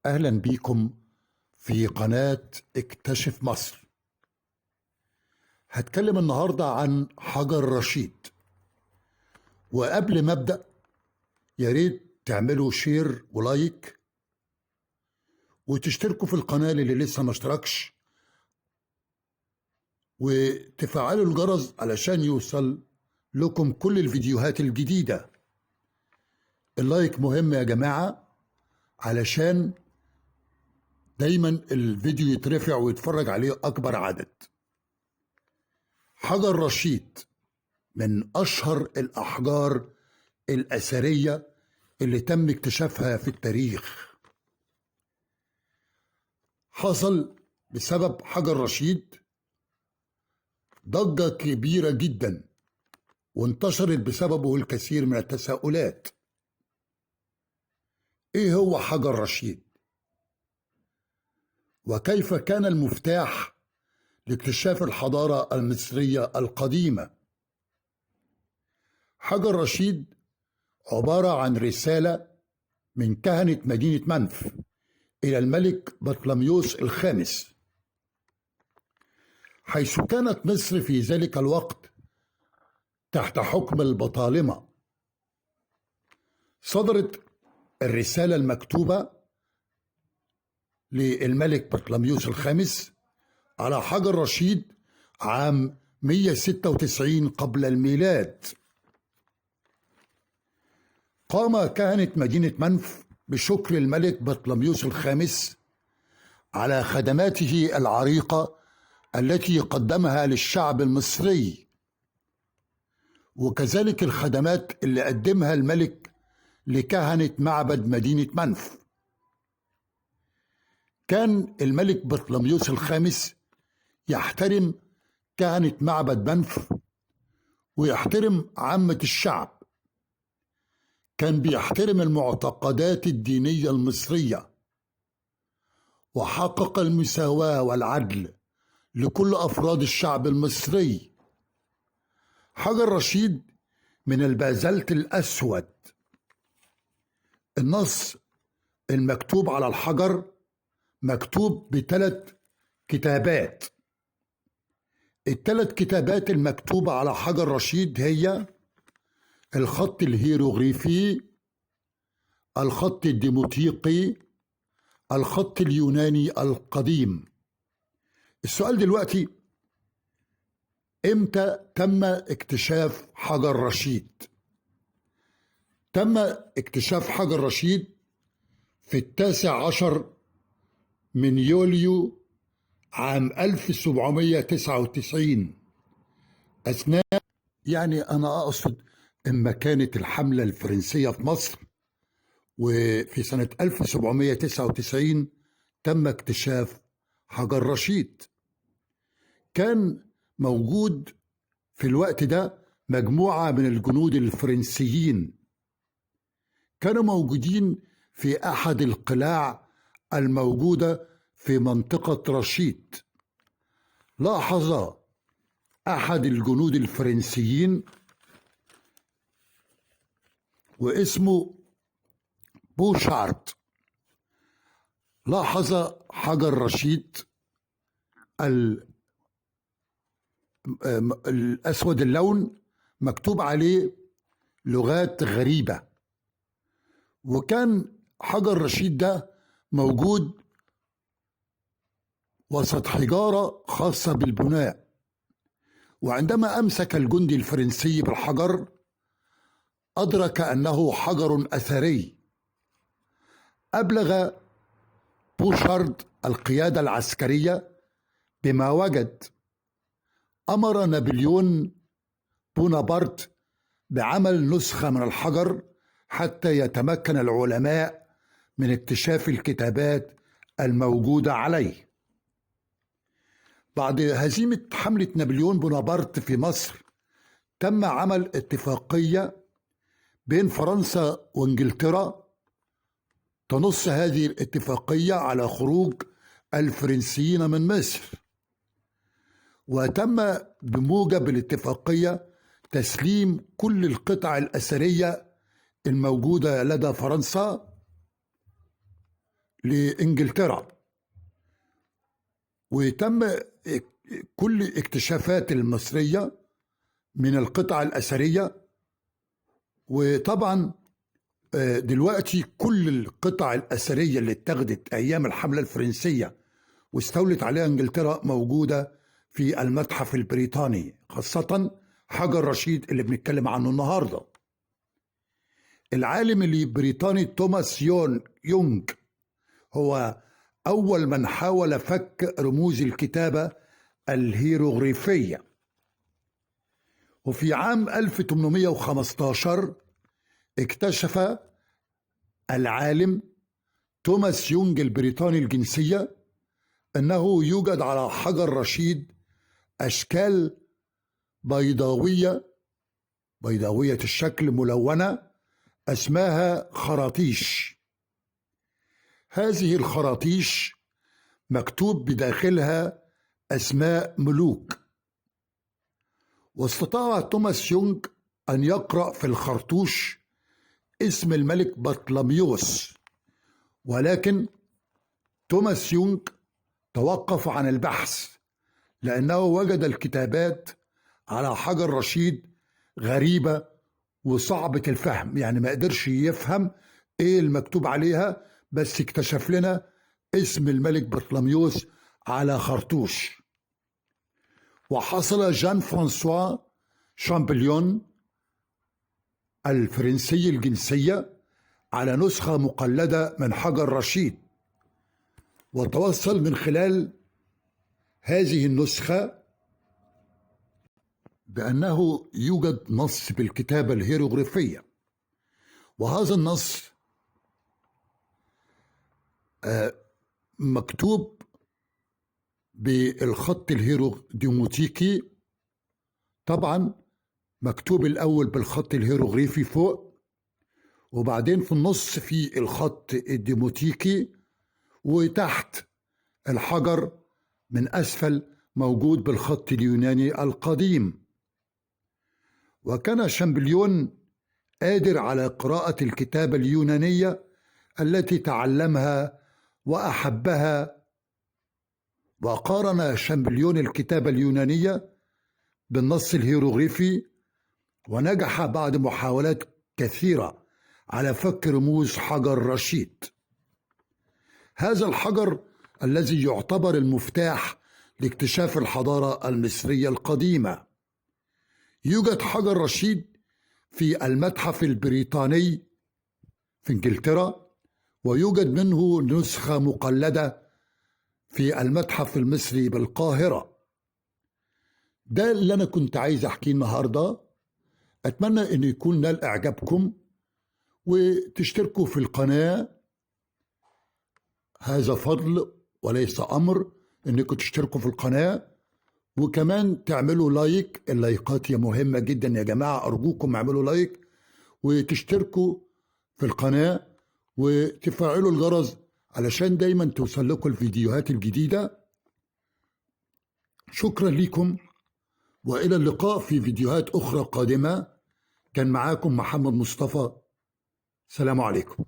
أهلا بيكم في قناة اكتشف مصر. هتكلم النهاردة عن حجر رشيد، وقبل ما أبدأ ياريت تعملوا share و like وتشتركوا في القناة للي لسه ما اشتركش، وتفعلوا الجرس علشان يوصل لكم كل الفيديوهات الجديدة. ال like مهم يا جماعة علشان دايما الفيديو يترفع ويتفرج عليه أكبر عدد. حجر رشيد من أشهر الأحجار الأثرية اللي تم اكتشافها في التاريخ. حصل بسبب حجر رشيد ضجة كبيرة جدا، وانتشرت بسببه الكثير من التساؤلات. ايه هو حجر رشيد؟ وكيف كان المفتاح لاكتشاف الحضارة المصرية القديمة؟ حجر رشيد عبارة عن رسالة من كهنة مدينة منف إلى الملك بطلميوس الخامس، حيث كانت مصر في ذلك الوقت تحت حكم البطالمة. صدرت الرسالة المكتوبة للملك بطلميوس الخامس على حجر رشيد عام 196 قبل الميلاد. قام كهنة مدينة منف بشكر الملك بطلميوس الخامس على خدماته العريقة التي قدمها للشعب المصري، وكذلك الخدمات اللي قدمها الملك لكهنة معبد مدينة منف. كان الملك بطلميوس الخامس يحترم كهنة معبد منف ويحترم عامة الشعب. كان بيحترم المعتقدات الدينية المصرية، وحقق المساواة والعدل لكل أفراد الشعب المصري. حجر رشيد من البازلت الأسود. النص المكتوب على الحجر مكتوب بثلاث كتابات. الثلاث كتابات المكتوبة على حجر رشيد هي الخط الهيروغليفي، الخط الديموتيقي، الخط اليوناني القديم. السؤال دلوقتي، امتى تم اكتشاف حجر رشيد؟ تم اكتشاف حجر رشيد في 19 من يوليو عام 1799، أثناء، يعني أنا أقصد إما كانت الحملة الفرنسية في مصر، وفي سنة 1799 تم اكتشاف حجر رشيد. كان موجود في الوقت ده مجموعة من الجنود الفرنسيين، كانوا موجودين في أحد القلاع الموجودة في منطقة رشيد. لاحظ أحد الجنود الفرنسيين واسمه بوشارد، لاحظ حجر رشيد الأسود اللون مكتوب عليه لغات غريبة. وكان حجر رشيد ده موجود وسط حجارة خاصة بالبناء. وعندما أمسك الجندي الفرنسي بالحجر أدرك أنه حجر أثري. أبلغ بوشارد القيادة العسكرية بما وجد. أمر نابليون بونابرت بعمل نسخة من الحجر حتى يتمكن العلماء من اكتشاف الكتابات الموجودة عليه. بعد هزيمة حملة نابليون بونابرت في مصر، تم عمل اتفاقية بين فرنسا وانجلترا تنص هذه الاتفاقية على خروج الفرنسيين من مصر، وتم بموجب الاتفاقية تسليم كل القطع الأثرية الموجودة لدى فرنسا لإنجلترا. وتم كل اكتشافات المصرية من القطع الأثرية. وطبعا دلوقتي كل القطع الأثرية اللي اتخذت أيام الحملة الفرنسية واستولت عليها إنجلترا موجودة في المتحف البريطاني، خاصة حجر رشيد اللي بنتكلم عنه النهاردة. العالم البريطاني توماس يونغ هو أول من حاول فك رموز الكتابة الهيروغليفية. وفي عام 1815 اكتشف العالم توماس يونغ البريطاني الجنسية أنه يوجد على حجر رشيد أشكال بيضاوية الشكل ملونة اسمها خراطيش. هذه الخراطيش مكتوب بداخلها أسماء ملوك. واستطاع توماس يونغ أن يقرأ في الخرطوش اسم الملك بطلميوس، ولكن توماس يونغ توقف عن البحث لأنه وجد الكتابات على حجر رشيد غريبة وصعبة الفهم، يعني ما قدرش يفهم ايه المكتوب عليها، بس اكتشف لنا اسم الملك بطلميوس على خرطوش. وحصل جان فرانسوا شامبليون الفرنسي الجنسية على نسخة مقلدة من حجر رشيد، وتوصل من خلال هذه النسخة بأنه يوجد نص بالكتابة الهيروغليفية، وهذا النص مكتوب بالخط الهيروديموتيكي. طبعا مكتوب الأول بالخط الهيروغليفي فوق، وبعدين في النص في الخط الديموتيكي، وتحت الحجر من أسفل موجود بالخط اليوناني القديم. وكان شامبليون قادر على قراءة الكتابة اليونانية التي تعلمها وأحبها، وقارن شامبليون الكتابة اليونانية بالنص الهيروغليفي، ونجح بعد محاولات كثيرة على فك رموز حجر رشيد. هذا الحجر الذي يعتبر المفتاح لاكتشاف الحضارة المصرية القديمة. يوجد حجر رشيد في المتحف البريطاني في انجلترا، ويوجد منه نسخة مقلدة في المتحف المصري بالقاهرة. ده اللي أنا كنت عايز أحكيه النهاردة. أتمنى أن يكون نال إعجابكم وتشتركوا في القناة. هذا فضل وليس أمر أنكم تشتركوا في القناة، وكمان تعملوا like. اللايكات هي مهمة جدا يا جماعة، أرجوكم اعملوا like وتشتركوا في القناة وتفعلوا الجرس علشان دايما توصل لكم الفيديوهات الجديدة. شكرا لكم، وإلى اللقاء في فيديوهات أخرى قادمة. كان معاكم محمد مصطفى، سلام عليكم.